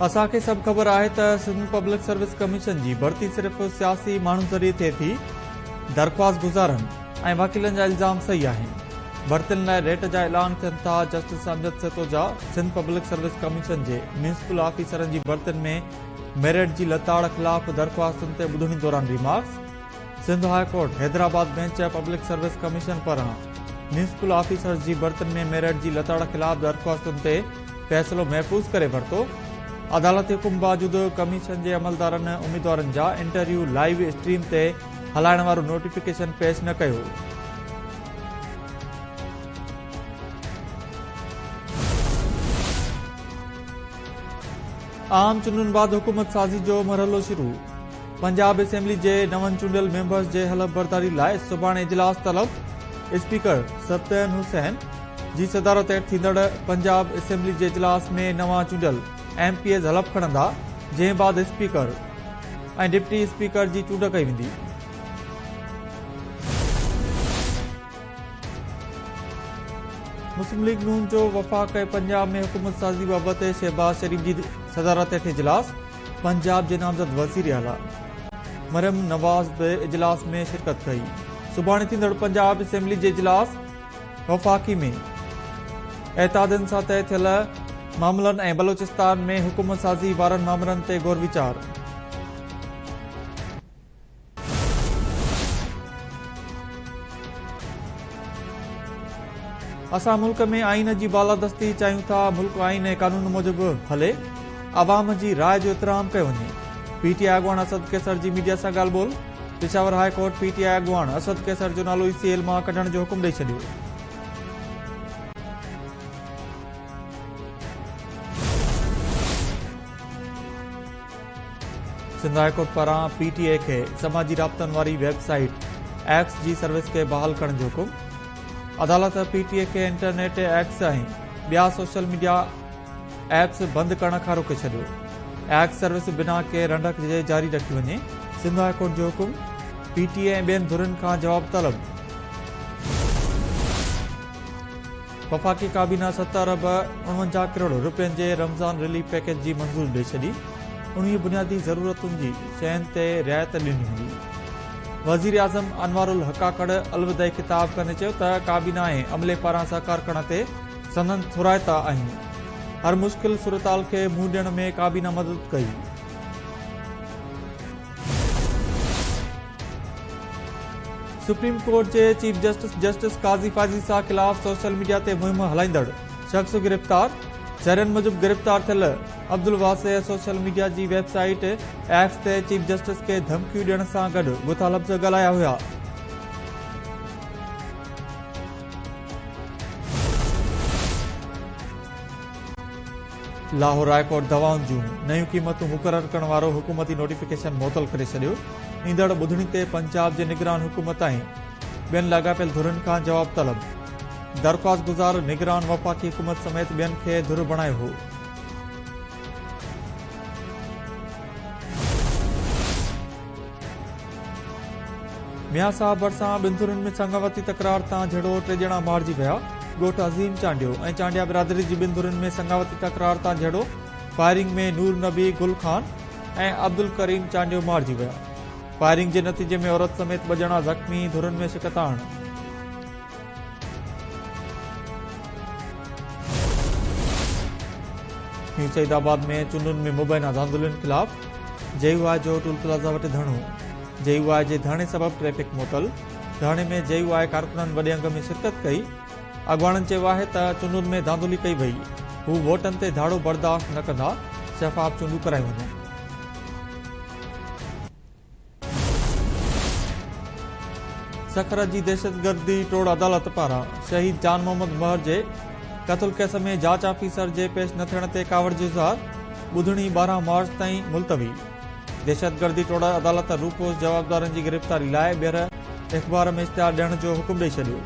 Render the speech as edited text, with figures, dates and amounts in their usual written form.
اسان کي سڀ خبر آهي ته سنڌ پبلڪ سروس ڪميشن جي ڀرتي صرف سياسي ماڻهن ذريعي ٿئي ٿي، درخواست گذارن ۽ وڪيلن جا الزام صحيح آهن، ڀرتين لاء ريٽ جا اعلان ٿين ٿا، جسٽس امجد سهتو جا سنڌ پبلڪ سروس ڪميشن جي ميونسپل آفيسرن جي ڀرتين ۾ ميرٽ جي لتاڙ خلاف درخواستن تي ٻڌڻي دوران remarks. Sindh high court Hyderabad bench public service commission پاران ميونسپل آفيسرز جي ڀرتين ۾ ميرٽ جي لتاڙ خلاف درخواستن تي فيصلو محفوظ ڪري ورتو. عدالتي حڪم باوجود ڪميشن جي عملدارن اميدوارن جا انٽرويو لائيو اسٽريم تي هلائڻ وارو نوٽيفڪيشن پيش نه ڪيو. عام چونڊن بعد حڪومت سازي جو مرحلو شروع، پنجاب اسيمبلي جي نون چونڊيل ميمبرز جي حلف برداري لاء سڀاڻي اجلاس طلب، اسپيڪر سبطين حسين جي صدارت هيٺ ٿيندڙ پنجاب اسيمبلي جي اجلاس ۾ نوان چونڊيل ايم پي ايز حلف کڻندا، جنهن بعد اسپيڪر ۽ ڊپٽي اسپيڪر جي چونڊ ڪئي ويندي. مسلم ليگ نون جو وفاق ۽ پنجاب ۾ حڪومت سازي بابت شهباز شريف جي صدارت هيٺ اجلاس، پنجاب جي نامزد وزير اعليٰ مريم نواز به اجلاس ۾ شرڪت ڪئي. سڀاڻي ٿيندڙ پنجاب اسيمبلي جي اجلاس وفاقي ۾ اتحادين سان طئي ٿيل معاملن ۽ بلوچستان ۾ حڪومت سازي وارن مامرن تي غور ويچار. اسان ملڪ ۾ آئين جي بالادستي چاهيون ٿا، ملڪ آئين ۽ قانون موجب هلي، عوام جي راء جو احترام ڪيو وڃي، پي ٽي آء اڳواڻ اسد قيصر جي ميڊيا سان ڳالهه ٻولهه، Peshawar high court P T I اڳواڻ اسد قيصر جو نالو اي سي ايل مان ڪڍڻ جو حڪم ڏئي ڇڏيو. سنڌ هاء ڪورٽ پاران پي ٽي اي کي سماجي رابطن واري ويب سائيٽ ايڪس جي سروس کي بحال ڪرڻ جو حڪم، عدالت پي ٽي اي کي انٽرنيٽ ايڪس ۽ ٻيا سوشل ميڊيا ايپس بند ڪرڻ کان روڪي ڇڏيو، ايڪس سروس بنا ڪنهن رنڊڪ جي جاري رکي وڃي، سنڌ هاء ڪورٽ جو حڪم، پي ٽي اي ۽ ٻين ڌرين کان جواب طلب. وفاقي ڪابينا ست ارب 49 ڪروڙ رپين جي رمضان رليف پيڪيج جي منظوري ڏئي ڇڏي، 19 بنيادي ضرورتن جي شين تي رعايت ڏني ويندي. وزيراعظم انوار الحق ڪاڪڙ الوداعي خطاب ڪندي چيو ته ڪابينا ۽ عملي پاران سهڪار ڪرڻ تي سندن ٿورائتا آهيون، هر مشڪل صورتحال کي منهن ڏيڻ ۾ ڪابينا مدد ڪئي. سپريم ڪورٽ جي chief justice justice Qazi Faez Isa خلاف سوشل ميڊيا تي مهم هلائيندڙ شخص گرفتار، ذريعن موجب گرفتار ٿيل عبدالواسع سوشل ميڊيا جي ويب سائيٽ ايڪس تي چيف جسٽس کي ڌمڪيون ڏيڻ سان گڏ گٿا لفظ ڳالهايا هيا. لاهور هاء ڪورٽ دوائن جون نيون قيمتون مقرر ڪرڻ وارو حڪومتي نوٽيفڪيشن معطل ڪري ڇڏيو، ايندڙ ٻڌڻي تي پنجاب جي نگران حڪومت ۽ ٻين لاڳاپيل ڌرين کان جواب طلب، درخواستگذار نگران وفاقي حڪومت سميت ٻين کي ڌر بڻايو هو. ميان صاحب ڀرسان ٻن ڌرين ۾ سڱاوتي تڪرار تان جهيڙو، ٽي ڄڻا مارجي ويا، ڳوٺ عظيم چانڊيو ۽ چانڊيا برادري جي ٻن ڌرين ۾ سڱاوتي تڪرار تان جهيڙو، فائرنگ ۾ نور نبي، گل خان ۽ عبدالڪريم چانڊيو مارجي ويا، فائرنگ جي نتيجي ۾ عورت سميت ٻه ڄڻا زخمي، ڌرين ۾ ڇڪتاڻ. نيو سعيد آباد ۾ چونڊن ۾ مبينا ڌانڌلين خلاف جي يو آء جو ٽول پلازا وٽ ڌرڻو، جي يو آء جي ڌرڻي سبب ٽريفڪ معطل، ڌرڻي ۾ جي يو آء ڪارڪنن وڏي انگ ۾ شرڪت ڪئي، اڳواڻن چيو آهي ته چونڊن ۾ ڌانڌلي ڪئي وئي، هو ووٽن تي ڌاڙو برداشت نه ڪندا، شفاف چونڊون ڪرايون وڃن. سکر جي دهشتگردي ٽوڙ عدالت پاران شهيد جان محمد مهر جي قتل ڪيس ۾ جاچ آفيسر جي پيش نه ٿيڻ تي ڪاوڙ جو اظهار، ٻڌڻي 12 مارچ تائين ملتوي. دهشتگردي ٽوڙ عدالت روپوش جوابدارن جي گرفتاري لاء ٻيهر اخبار ۾ اشتهار ڏيڻ جو حڪم ڏئي ڇڏيو.